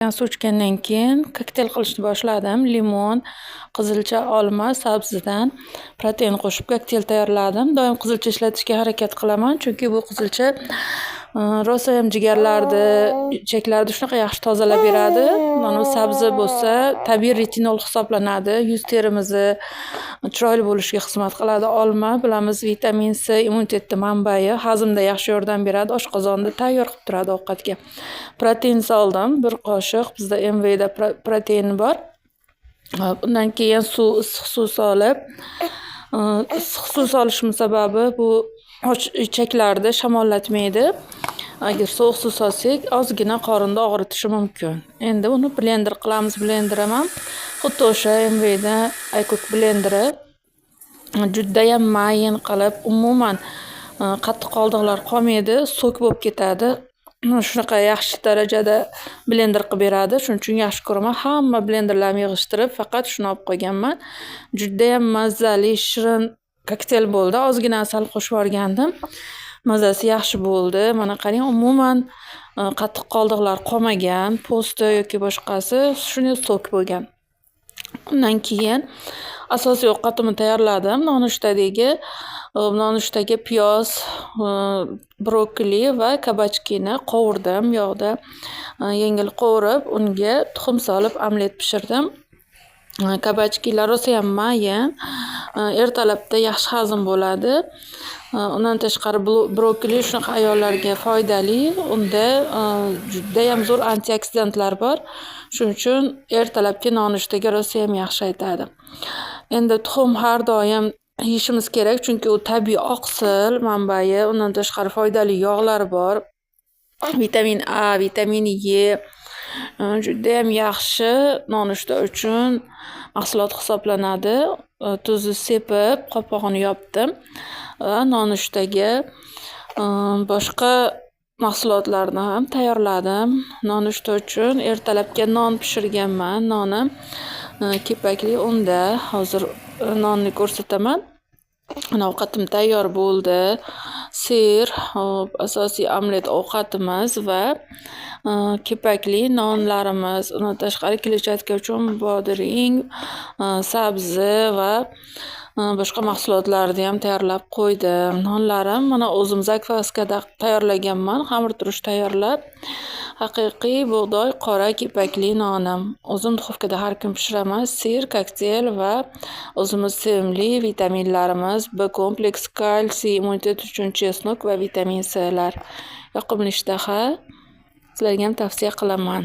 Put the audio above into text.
Suv ichgandan keyin kokteyl qilishni boshladim. Limon, qizilcha, olma, sabzidan protein qo'shib kokteyl tayyorladim. Doim qizilcha ishlatishga harakat qilaman, chunki bu qizilcha rosayam jigarlarni, ichaklarni shunaqa yaxshi tozalab beradi. Mana bu sabzi bo'lsa, tabiiy retinol hisoblanadi. Yuz terimizni chiroyli bo'lishiga xizmat qiladi. Olma, bilamiz, vitamin C, immunitetni manbai, hazmda yaxshi yordam beradi, oshqozonni tayyor qilib turadi ovqatga. Protein soldim, bir qoshiq, bizda MVda protein bor. Hop, undan keyin suv, issiq suv solib, issiq suv solishimni sababi bu och ichaklarni shamollatmaydi. Agar sovuq suv solsak, ozgina qorinda og'ritishi mumkin. Endi uni blender qilamiz. Blenderim ham xuddi o'sha MVda iCook blenderi. Judayam mayin qilib, umuman qattiq qoldiqlar qolmaydi, сок bo'lib ketadi. Shunaqa yaxshi darajada blender qilib beradi. Shuning uchun yaxshi ko'raman. Hamma blenderlarni yig'ishtirib, faqat shuni olib qo'yganman. Judayam mazali, shirin kokteyl bo'ldi. Ozgina asal qo'shib yuborgandim. Mazasi yaxshi bo'ldi. Mana qarang, umuman qattiq qoldiqlar qolmagan, po'sti yoki boshqasi, shunday сок bo'lgan. Undan keyin asosiy ovqatimni tayyorladim. Nonushtadagi nonushtaga piyoz, brokoli va кабачки ni qovurdim yog'da. Yengil qovurib, unga tuxum solib omlet pishirdim. Кабачки lar rosayam mayin, ertalabda yaxshi hazm bo'ladi. Undan tashqari, brokoli shunaqa ayollarga foydali. Unda judayam zo'r antioksidantlar bor. Shuning uchun ertalabki nonushtaga rosayam yaxshi aytadi. Endi tuxum har doim yeyishimiz kerak, chunki u tabiiy oqsil manbai. Undan tashqari, foydali yog'lar bor. Vitamin A, vitamin E, judayam yaxshi nonushta uchun mahsulot hisoblanadi. Tuzni sepib, qopqog'ini yopdim va nonushtaga boshqa mahsulotlarni ham tayyorladim. Nonushta uchun ertalabga non pishirganman. Nonim kepakli unda. Hozir nonni ko'rsataman. Mana, ovqatim tayyor bo'ldi. Сыр, hop, asosiy omlet ovqatimiz va kepakli nonlarimiz. Undan tashqari, kletchatka uchun bodring, sabzi va boshqa mahsulotlarniyam tayyorlab qo'ydim. Nonlarim mana o'zim закваска da tayyorlaganman, xamirturush tayyorlab. Haqiqiy bug'doy qora kepakli nonim. O'zim duxovkada har kun pishiraman. Сыр, kokteyl va o'zimiz sevimli vitaminlarimiz: B kompleks, kalsiy, immunitet uchun чеснок va vitamin Clar. Yoqimli ishtaha. Sizlargayam tavsiya qilaman.